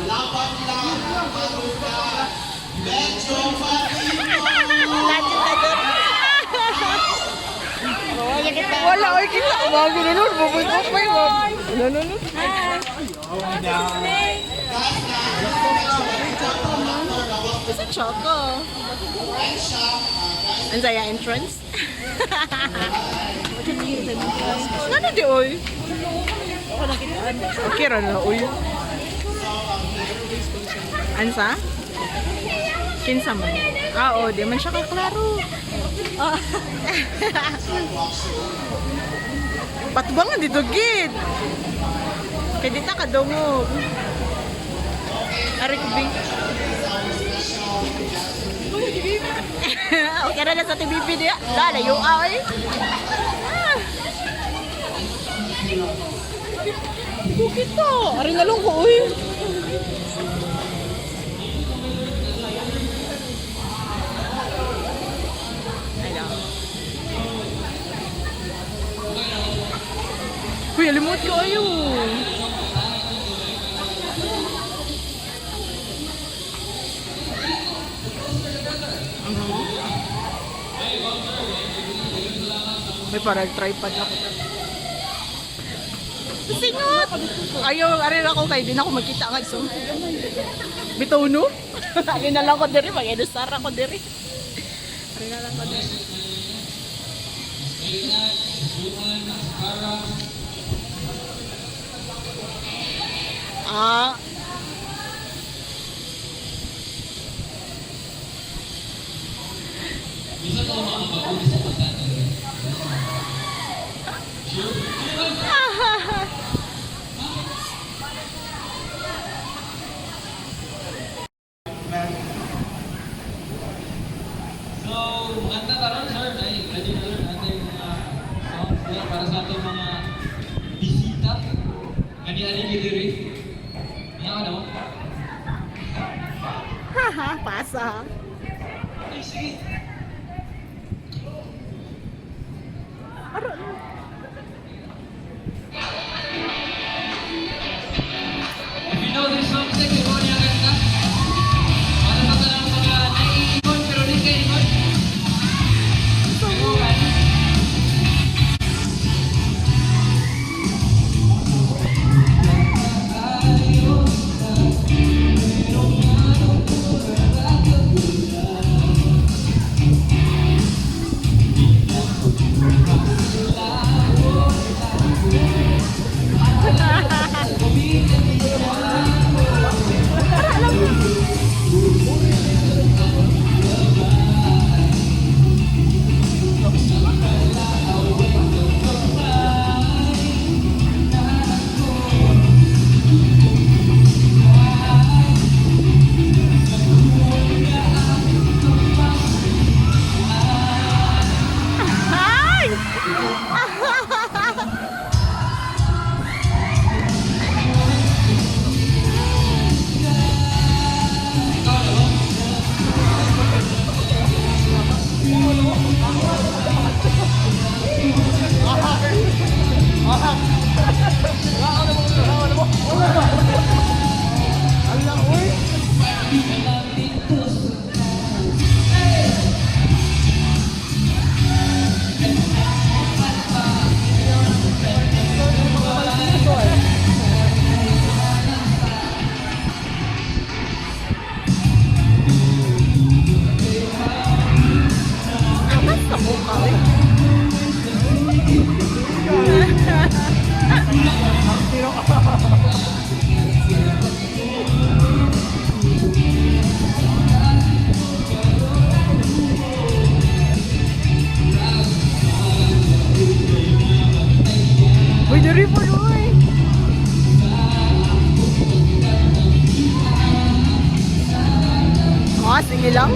Laban lang, maluka, medyo matino. Wala, oy, kita. Bago na nun. Bubod ko pa yun. No, no, no. Sa Choco. Ang saya entrance. Ano di, oy? Okay ra na, oy. Ansa? Kinsa man? Ah, oh, di man siya kaklaro. Ah. Patbangan dito, gid. Kay di ta kadungog. Ari ko, Bing. Okay ra na sa TBB diya. Lalayo ay. Ah. Di ko kita. Ari na lang ko, uy. Uy, alimot ko ayo. May parang tripod ako. Singot! Ayaw, ari na ako kay di na ako magkita nga so. Bitaw no? Ari na lang ko diri, mag-edusar ako diri. Ari na lang ko diri. Ah. So, kanta karon sir, ay ready na sir natin mga songs niya para sa atong mga bisita. Kani ani gidiri. Nga ano? Haha, pasa. Ay sige. If you know this song, sige, mo niya kanta. Para sa tanang mga naiingon pero di kaingon. Pero, Ay! Sa mukha, eh. Uy, diri po, uy. Ah, sige lang.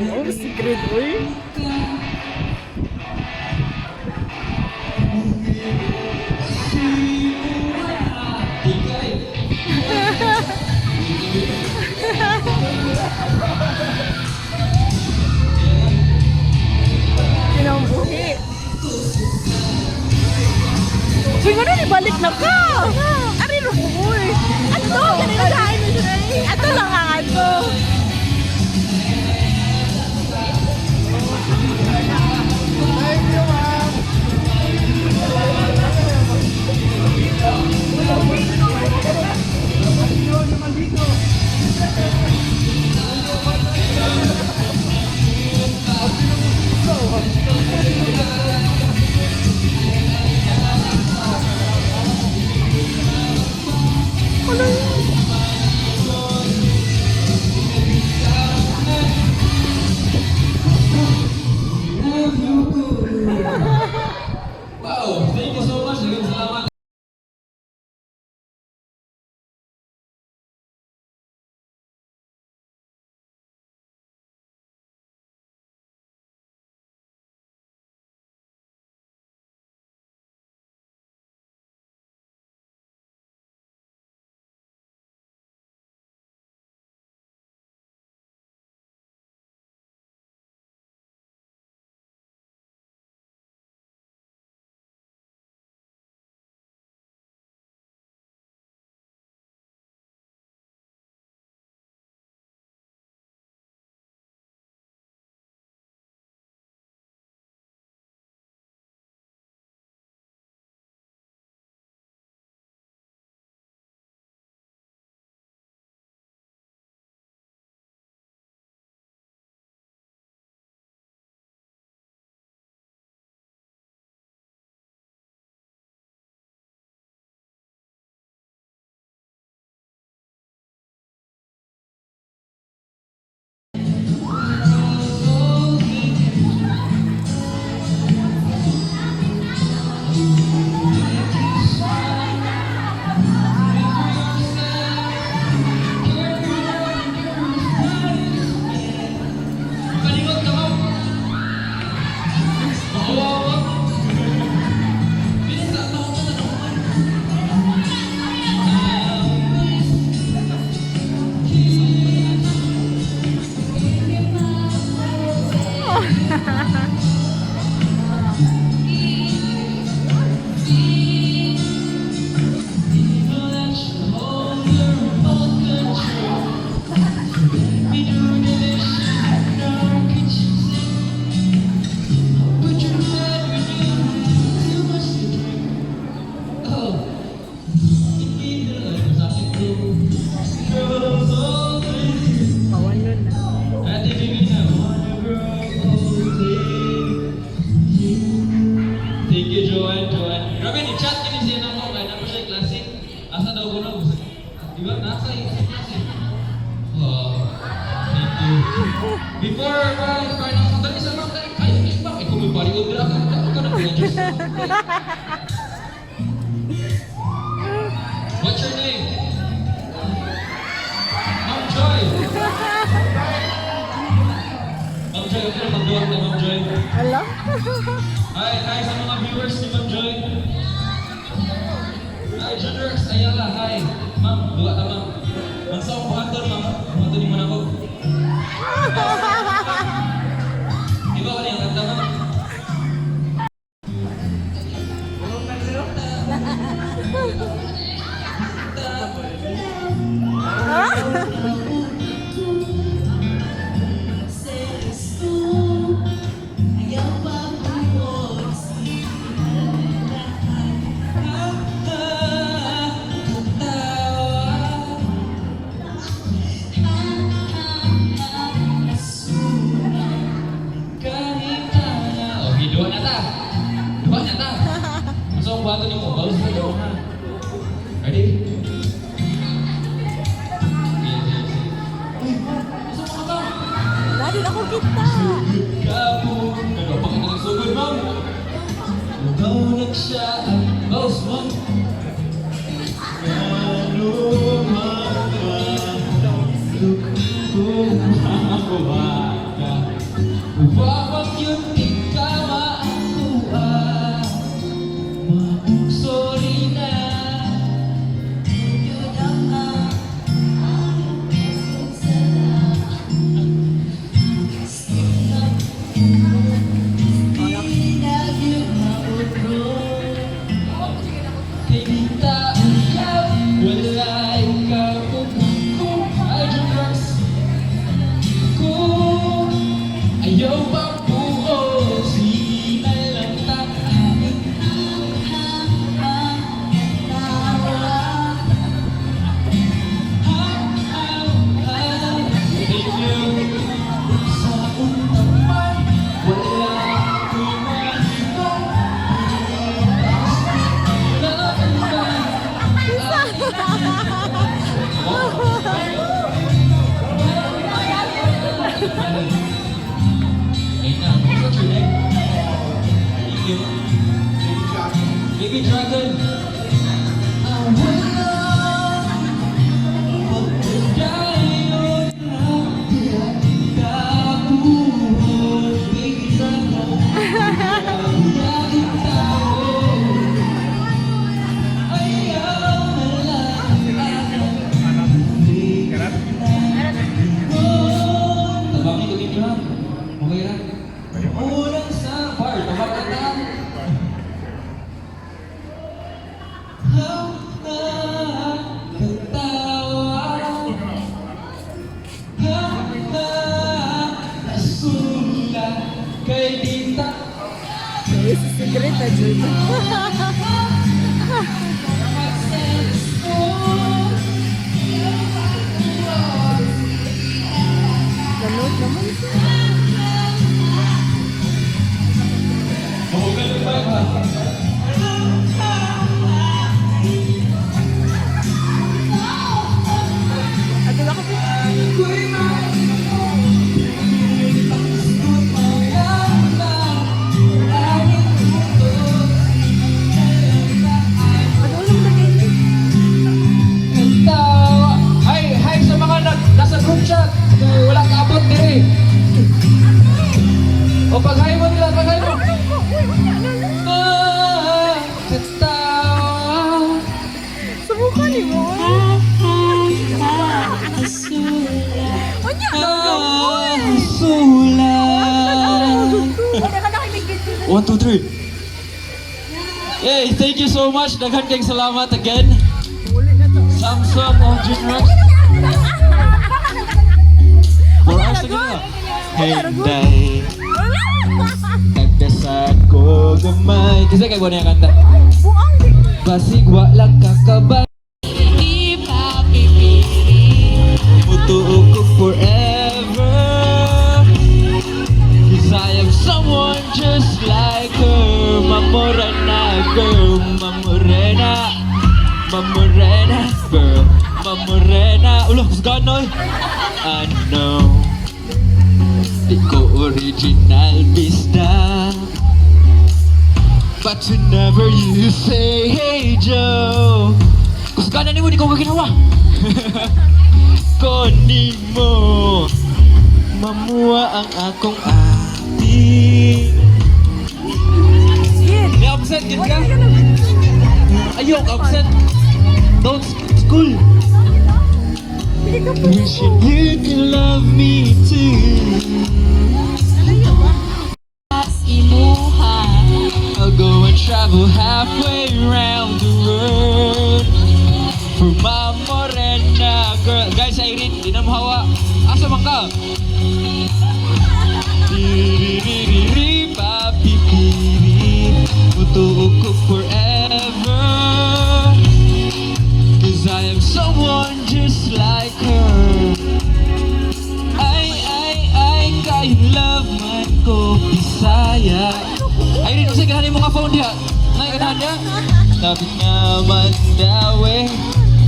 Oh, secret, uy. Tingkay. Kinambuhi. Uy, nga ni balik na ka. Ari ro uy. Ato, ganito Ato lang ang ato. Wow, thank you so much. Daghang salamat. Kalimot ka, ma'am. Maawa, ma'am. Bilis na, tawag ka na, ma'am. Pawan nun na. Thank you, Joanne. Joanne. Grabe, ni-chat kini siya na ako. Kaya na siya klase. Asa daw ko na? Di ba? Nasa sa klase. Oh, thank you. Before my final song, dali sa mga ay, ay, bakit kung may bariod na ako, ako ka na kuya Diyos. What's your name? Ma'am Joy. Ma'am Joy, okay na magduwag na Ma'am Joy. Alam? Hi, hi sa mga viewers ni Ma'am Joy. Hi, Junior Ayala, hi. Ma'am, duwa ta ma'am. Mansa akong buhaton, ma'am. Buhaton ni mo na ako. Di ba kaniyang kanta, ma'am? Ta. Sugod ka po. Pero bakit ka nagsugod, ma'am? Donut siya ang boss, ma'am. Ano man ba? Look ko makuha ka. Wawag yun, di ka maakuha. Sorry na. Kay di ta uyab, walay kapupuko. Ay, drugs ko. Ayaw pa buo, sige na lang ta. Thank you. Sa untaman, wala ako'y mahimo. Ayun na, what's your name? Thank you. Baby Dragon. I wanna pagdayon na kabuhod, Baby Dragon. Laging tao. Ayaw na lang. Tabangin ko ninyo ha. Okay ra. Unang sa bar, tabang ka na. Katawa. Ha, nasula kay Dita. Secret na jud. Sense ko. Ganod naman siya. Mahugal pa ba? Ato na ko. Ano naman na kayo? Hi, hi sa mga nasa group chat. Kung wala kaabot diri. O pag-hi mo nila, pag-hi mo. Uy, wala na na. Ah, katawa. Subukan ni mo. Unya na na. Ah, sulat. Wala ka na kay may video. One, two, three. Hey, thank you so much. Daghan kayong salamat again. Uli na to. Samsung of Junior. 4 hours na gano'n. Hinday, tagdasad ko gamay. Kasi kay buwan yung kanta. Buang di. Basig wa lang kakabay. Imutuo ko forever. 'Cause I am someone just like her. Mamorena girl, mamorena. Mamorena girl, mamorena. Ulo, kusgan noy. I know. Di ko original bista. But whenever you say, "Hey Joe," kusgan na nimo, di ko ginawa. Ko mo mamuha ang akong ati. Gid. May absent gid ka? Ayok, absent. Don't school. Hindi ka po. Wishing you could love me too. I'll go and travel halfway round the world for my morena girl. Guys, Irene, di na mahawa. Asa man ka? Di-di-di-di-di, papipiri. Mutuo ko forever. 'Cause I am someone just like her. Ay, ay, ay, kayo love man ko, Bisaya. Ay, rin, kasi ganahan mo nga phone diha. Nay, ganahan niya. Sabi nga man daw eh,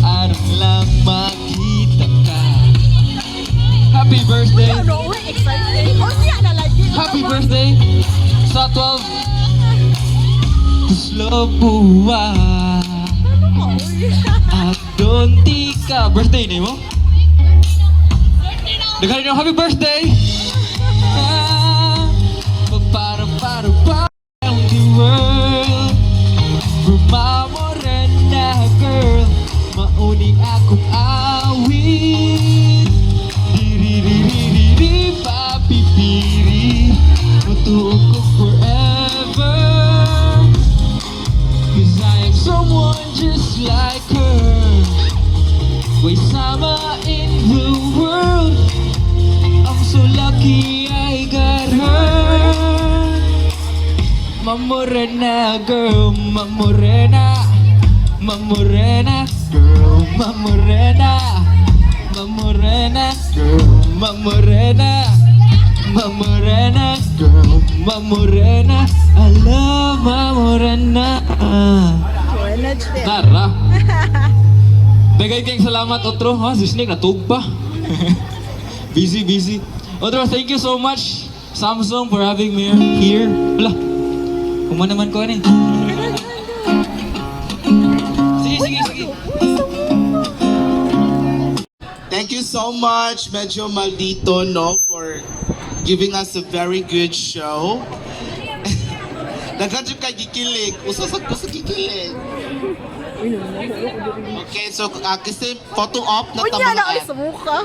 aron lang makita ka. Happy birthday. Ano, uy, excited. Oh, siya na lagi. Happy birthday sa 12 Tuslo buwan Ano ka, uy? at donti ka. Birthday ni mo? Daghan niyo happy birthday! Ah, para para pa the world. Morena girl, mauning akong awit. Diri-diri-diri papipiri, mutuo ko forever. 'Cause I am someone just like her. Way sama in the world. I'm so lucky I got her. Mamorena girl, mamorena. Mamorena girl, mamorena. Mamorena girl, mamorena. Mamorena girl, mamorena. I love mamorena. Tara. Dagay kayong salamat, otro. Ha, si Snake natug pa. Busy, busy. Otro, thank you so much, Samsung, for having me here. Wala. Kuma naman ko ano eh. Sige, sige, sige. Thank you so much, Medyo Maldito, no, for giving us a very good show. Daghan jud kay gikilig. Usa sa usa gikilig. Okay, so kasi photo op na Unya na, ta uy, mga sumuka.